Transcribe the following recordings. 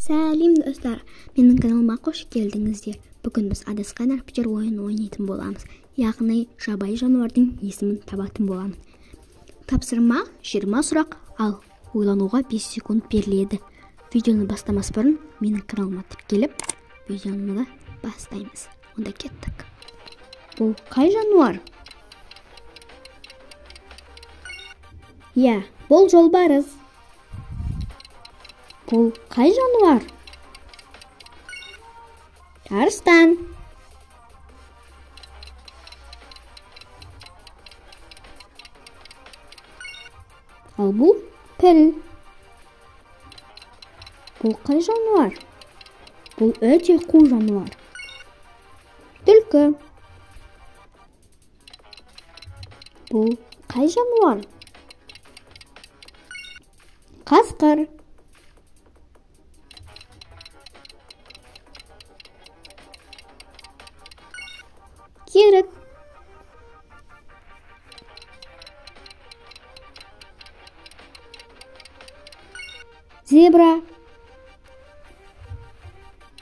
Сәлем достар, менің каналыма қош келдіңіздер. Бүгін біз адасқан әріптер ойынын ойнайтын боламыз. Яғни жабайы жануардың есімін табатын боламыз. Тапсырма 20 сұрақ, ал ойлануға 5 секунд беріледі. Видеоны бастамас бұрын менің каналыма тіркеліп, видеоны да бастаймыз. Онда кеттік. Бұл қай жануар? Иә, бұл жолбарыс. Бұл қай жануар? Арыстан. Ал бұл піл. Бұл қай жануар? Бұл өте қу жануар. Түлкі. Бұл қай жануар? Қасқыр. Керік. Зебра.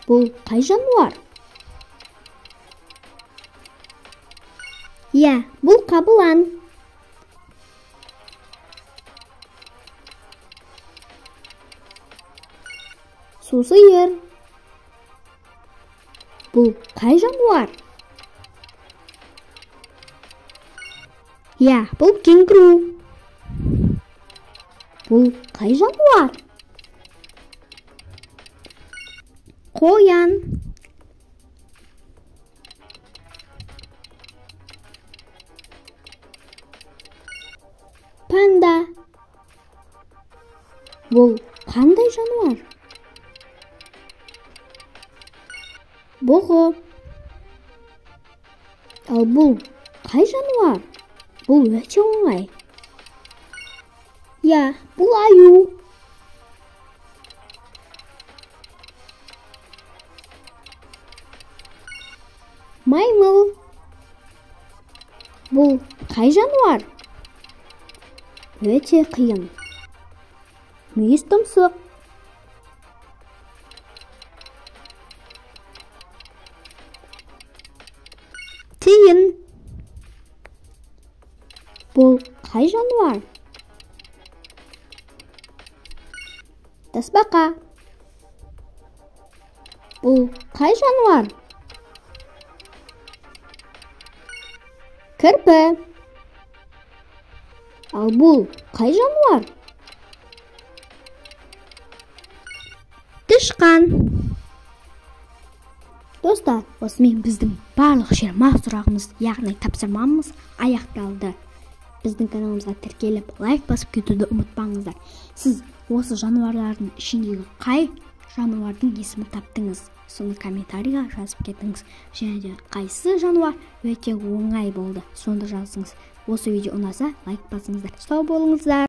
Бұл қай жануар? Иә, бұл қабылан. Сусиыр. Бұл қай жануар? Иә, бұл кенгуру. Бұл қай жануар? Қоян. Панда. Бұл қандай жануар? Бұғы. Ал бұл қай жануар? Бұл өте оңай. Иә, бұл аю. Маймыл. Бұл қай жануар? Өте қиын. Мүйіз тұмсық. Тиын. Бұл қай жануар? Тасбақа. Бұл қай жануар? Кірпі. Ал бұл қай жануар? Тышқан. Достар, осымен біздің барлық 20 сұрағымыз, яғни тапсырмамыз аяқталды. Біздің каналымызға тіркеліп, лайк басып кетуді ұмытпаңыздар. Сіз осы жануарлардың ішіндегі қай жануардың есімін таптыңыз? Соны комментарийға жазып кетіңіз. Және де қайсы жануар өте оңай болды, соны жазыңыз. Осы видео ұнаса лайк басыңыздар. Сау болыңыздар.